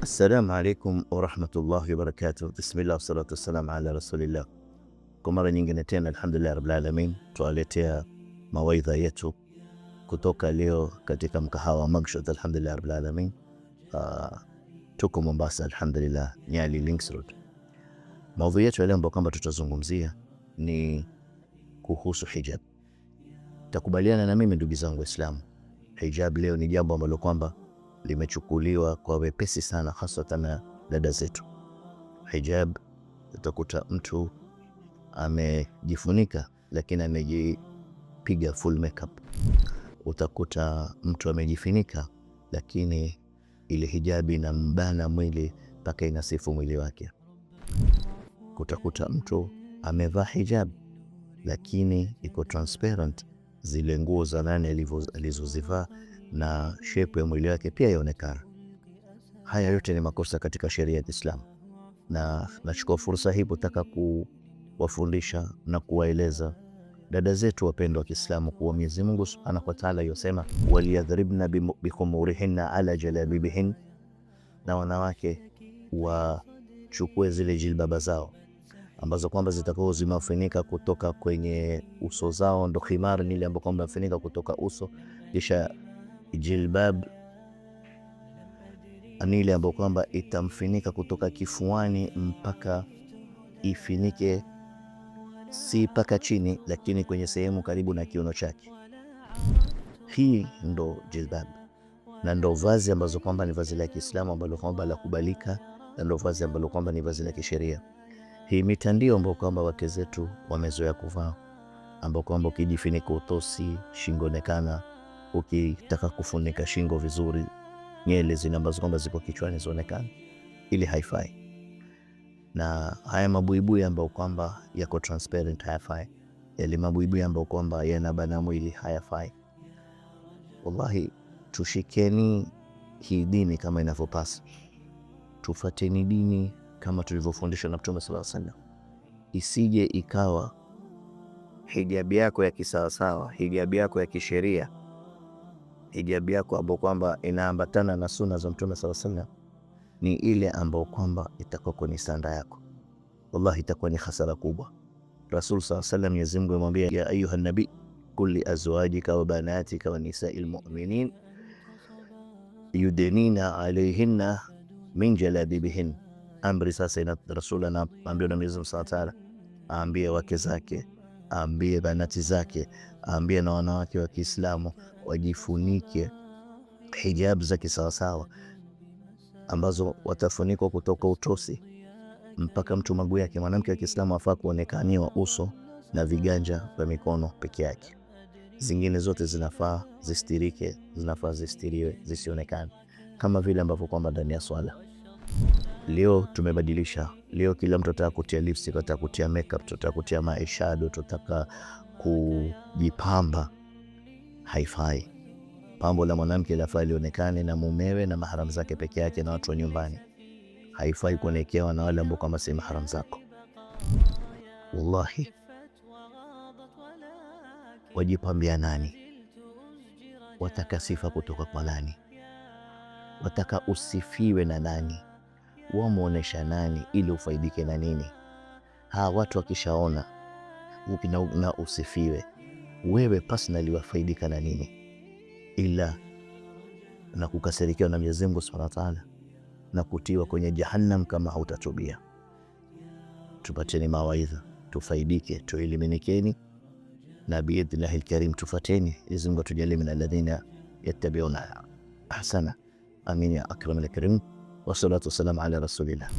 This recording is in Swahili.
Assalamu alaikum warahmatullahi wabarakatuh. Bismillah wassalatu wassalamu ala rasulillah. Kwa mara nyingine tena, alhamdulillah rabbil alamin, tuwaletea mawaidha yetu kutoka leo katika mkahawa wa Mugshot. Alhamdulillah rabbil alamin. Tuko Mombasa, alhamdulillah, Nyali Links Road. Maudhui yetu ya leo ambayo kwamba tutazungumzia ni kuhusu hijab. Takubaliana na mimi ndugu zangu Waislamu, hijab leo ni jambo ambalo kwamba limechukuliwa kwa wepesi sana, hasatan na dada zetu. Hijab, utakuta mtu amejifunika lakini amejipiga full makeup. Utakuta mtu amejifunika lakini ile hijabi inambana mwili mpaka inasifu mwili wake. Utakuta mtu amevaa hijab lakini iko transparent, zile nguo za ndani alizozivaa na shepu ya mwili wake pia yaonekana. Haya yote ni makosa katika sheria ya Kiislamu, na nachukua fursa hii kutaka kuwafundisha na kuwaeleza dada zetu wapendwa wa Kiislamu kuwa Mwenyezi Mungu Subhanahu wa Ta'ala yosema, waliyadhribna bikhumurihinna ala jalabibihin, na wanawake wachukue zile jilbaba zao ambazo kwamba zitakuwa zimefunika kutoka kwenye uso zao, ndo khimar ni ile ambayo kwamba imefunika kutoka uso, kisha jilbab ni ile ambayo kwamba itamfinika kutoka kifuani mpaka ifinike, si mpaka chini, lakini kwenye sehemu karibu na kiuno chake. Hii ndo jilbab na ndo vazi ambazo kwamba ni vazi la Kiislamu ambalo kwamba la kubalika, na ndo vazi ambalo kwamba ni vazi la kisheria. Hii mitandio ambayo kwamba wake zetu wamezoea kuvaa, ambao kwamba ukijifunika utosi, shingo onekana, ukitaka kufunika shingo vizuri, nyele zile ambazo kwamba ziko kichwani zionekana, ili haifai. Na haya mabuibui ambayo kwamba yako transparent hayafai, yale mabuibui ambayo kwamba yanabana mwili hayafai. Wallahi, tushikeni hii dini kama inavyopasa, tufateni dini kama tulivyofundishwa na Mtume sallallahu alaihi wasallam, isije ikawa hijabi yako ya kisawasawa, hijabi yako ya kisheria, hijabi yako ambayo kwamba inaambatana na suna za Mtume sallallahu alaihi wasallam ni ile ambayo kwamba itakuwa kwenye sanda yako. Wallahi, itakuwa ni hasara kubwa. Rasul sallallahu alaihi wasallam, Mwenyezi Mungu amemwambia, ya ayuha nabi kul li azwajika wa banatika wa nisa'il mu'minin yudnina alayhinna min jalabibihin. Amri sasa ina Rasul anaambiwa na Mwenyezi Mungu Subhanahu wa Ta'ala, aambie wake zake, aambie banati zake, aambie na wanawake wa Kiislamu wajifunike hijab za kisawasawa ambazo watafunikwa kutoka utosi mpaka mtu maguu yake. Mwanamke wa Kiislamu afaa kuonekaniwa uso na viganja vya mikono peke yake, zingine zote zinafaa zistirike, zinafaa zistiriwe, zisionekane, kama vile ambavyo kwamba ndani ya swala. Leo tumebadilisha. Leo kila mtu ataka kutia lipstick, ataka kutia makeup, tutaka kutia eyeshadow, tutaka kujipamba. Haifai. Pambo la mwanamke lafaa lionekane na mumewe na mahram zake peke yake na watu wa nyumbani. Haifai kuonekewa na wale ambao kama si mahram zako. Wallahi, wajipambia nani? Wataka sifa kutoka kwa nani? Wataka usifiwe na nani? Wamuonesha nani ili ufaidike na nini? Hawa watu wakishaona na usifiwe wewe personally, wafaidika na nini? Ila na kukasirikiwa na Mwenyezi Mungu Subhanahu wa Ta'ala na kutiwa kwenye jahannam kama hautatubia. Tupateni mawaidha, tufaidike, tueliminikeni na biidhnillahi lkarim, tufateni. Mwenyezi Mungu atujalie min alladhina yattabi'una ahsana. Amin ya akram alkarim, wassalatu wassalamu ala rasulillah.